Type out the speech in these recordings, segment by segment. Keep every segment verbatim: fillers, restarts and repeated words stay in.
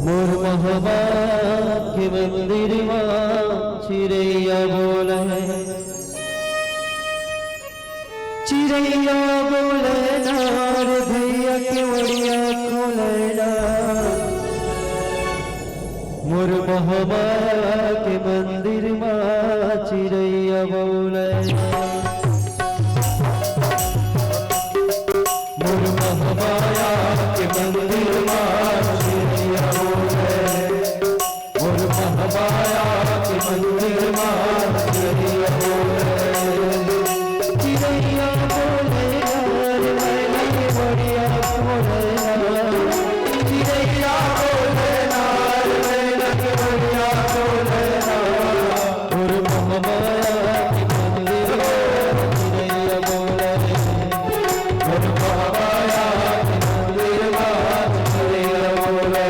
मोर महबा के मंदिर मा चिरैया बोले, चिरैया बोले ना रे भैया, केवड़िया खोले ना। मोर महबा के मंदिर मा चिरैया बोले। मोर महबा के मंदिर मा चिरैया बोले। मोर महबा के मंदिर मा चिरैया बोले। चिरैया बोले यार, मैं लगे बढ़िया बोले ना। चिरैया बोले यार, मैं लगे बढ़िया बोले ना। मोर महबा के मंदिर मा चिरैया बोले। मोर महबा के मंदिर मा चिरैया बोले।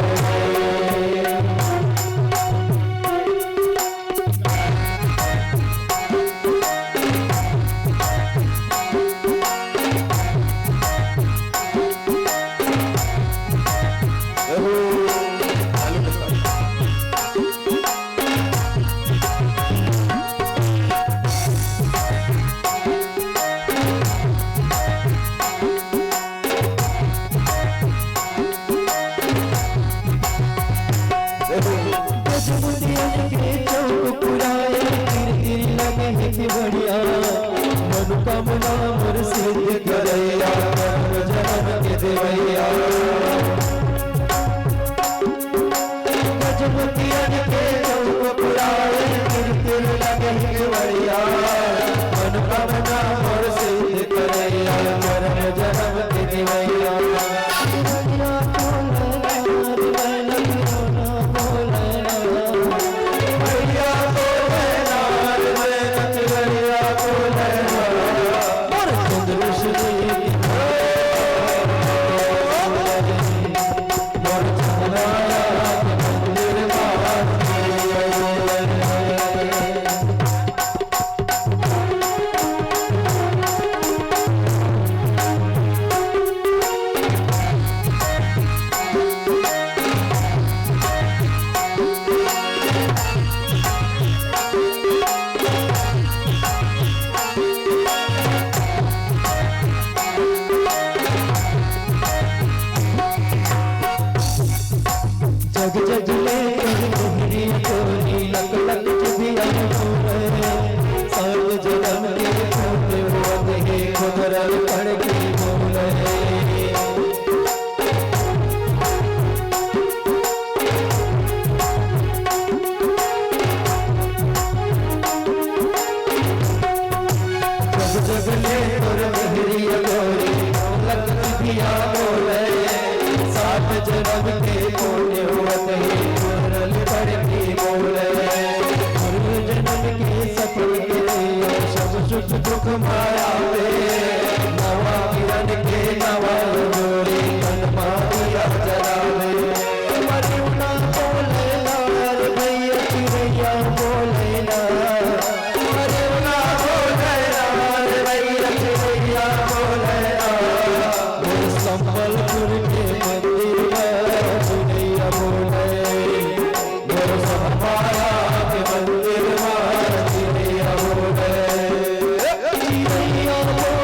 गजमुखियन के चौक पुराए, तिर तिर लगे हे केवड़िया। मनोकामना मोर सिद्ध करैया, जन्म जन्म के देवैया। गजमुखियन के चौक पुराए, तिर तिर लगे हे केवड़िया। मनोकामना मोर सिद्ध करैया, जन्म जन्म के देवैया। जग जग ले तोहरी तोहरी लक लक चुबिया बोले। सात जन्म के छोटे हुआ के खुदरल पड़ के बोले। जग जग ले तोर मेहरी गोरी, लख भिया बोले, सात जन्म के पुण्य होत हे, पुरल पड़ती बोले। पूर्व जन्म के सफल के सब सुख दुख माया में, नवा किरण के नवा गोरी, तन माया जलावे। मरिउना बोले ना रे भैया, चिरैया बोले ना। मरिउना बोले ना रे भैया, चिरैया बोले ना। मोर संबलपुर के मंदिर में चिरैया बोले। मोर संभारा के मंदिर में चिरैया बोले। चिरैया बोले।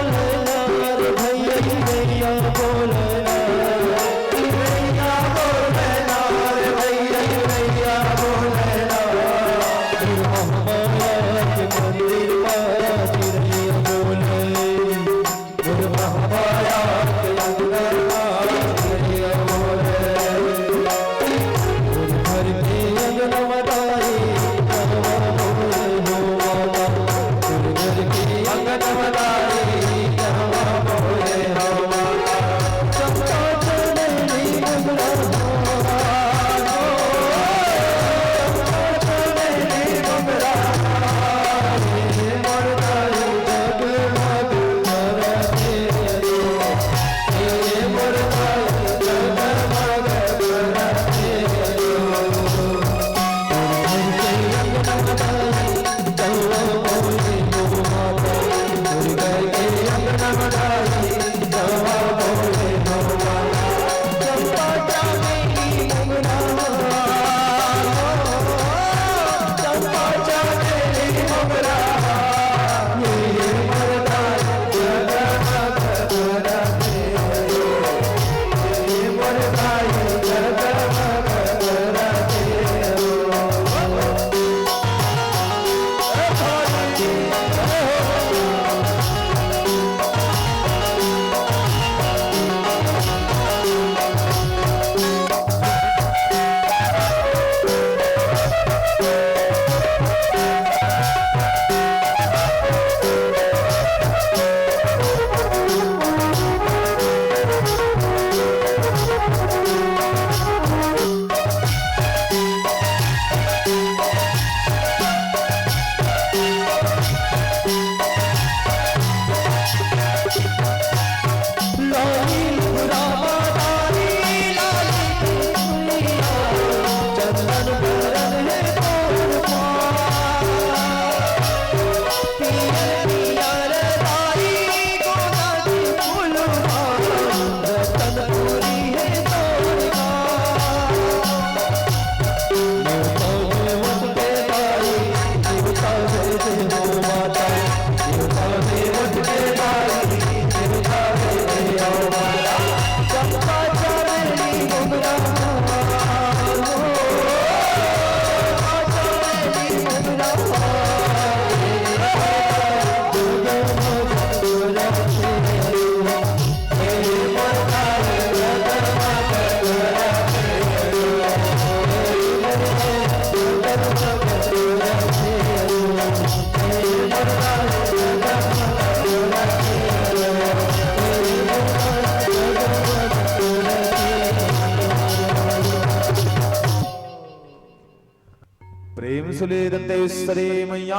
प्रेम सुले दंतेश्वरी मैया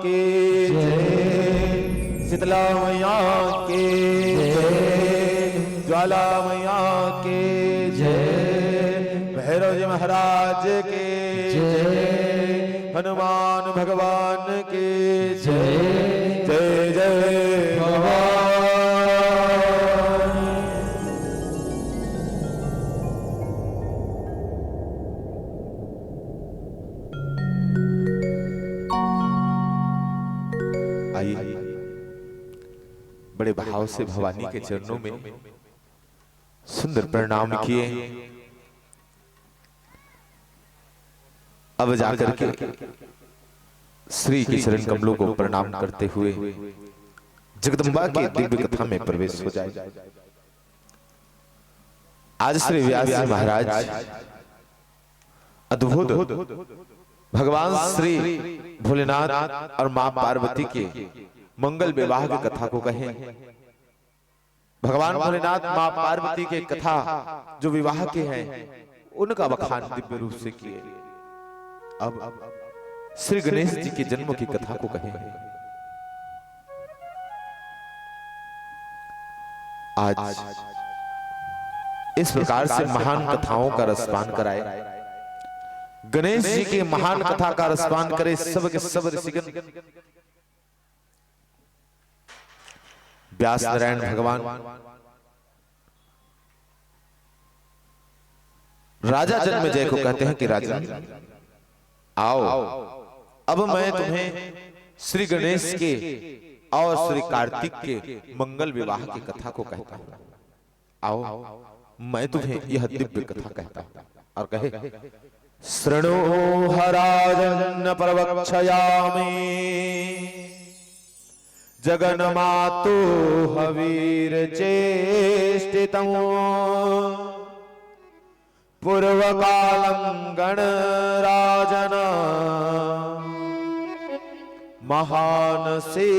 के जय। शीतला मैया के जय। ज्वाला मैया के जय। भैरव जी महाराज के जय। हनुमान भगवान के जय। जय जय भवानी। आइए, बड़े भाव से भवानी के चरणों में सुंदर प्रणाम किए। अब जाकर के श्री के चरण कमलों को प्रणाम करते हुए जगदम्बा की दिव्य कथा में प्रवेश हो जाए। आज श्री व्यास जी महाराज अद्भुत भगवान श्री भोलेनाथ और माँ पार्वती के मंगल विवाह की कथा को कहें। भगवान भोलेनाथ माँ पार्वती के कथा जो विवाह के हैं, उनका बखान दिव्य रूप से किए। अब श्री गणेश जी के जन्म की कथा को कहें। आज इस प्रकार से महान कथाओं का रसपान कराए, गणेश जी की महान कथा का रसपान करे सब के सब ऋषिगण। व्यास नारायण भगवान राजा जन्मेजय को कहते हैं कि राजन, आओ, अब मैं तुम्हें श्री गणेश के और श्री कार्तिक के मंगल विवाह की कथा को कहता हूँ। आओ, मैं तुम्हें यह दिव्य कथा कहता हूँ। और कहे, शृणु ह राजन प्रवक्षयामि जगन्मातु ह वीर चेष्टितम्। पूर्वकालं गणराजन महानसीद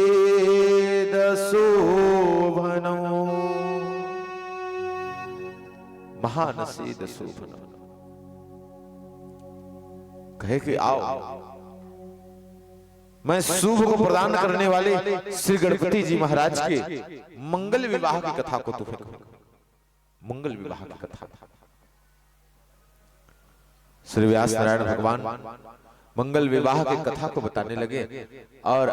शोभनम्। महानसीद शोभनम्। कहे कि आओ, मैं शुभ को प्रदान करने वाले श्री गणपति जी महाराज के मंगल विवाह की कथा को तुम्हें कहूं। मंगल विवाह की कथा। श्री व्यास नारायण भगवान मंगल विवाह की कथा को बताने लगे और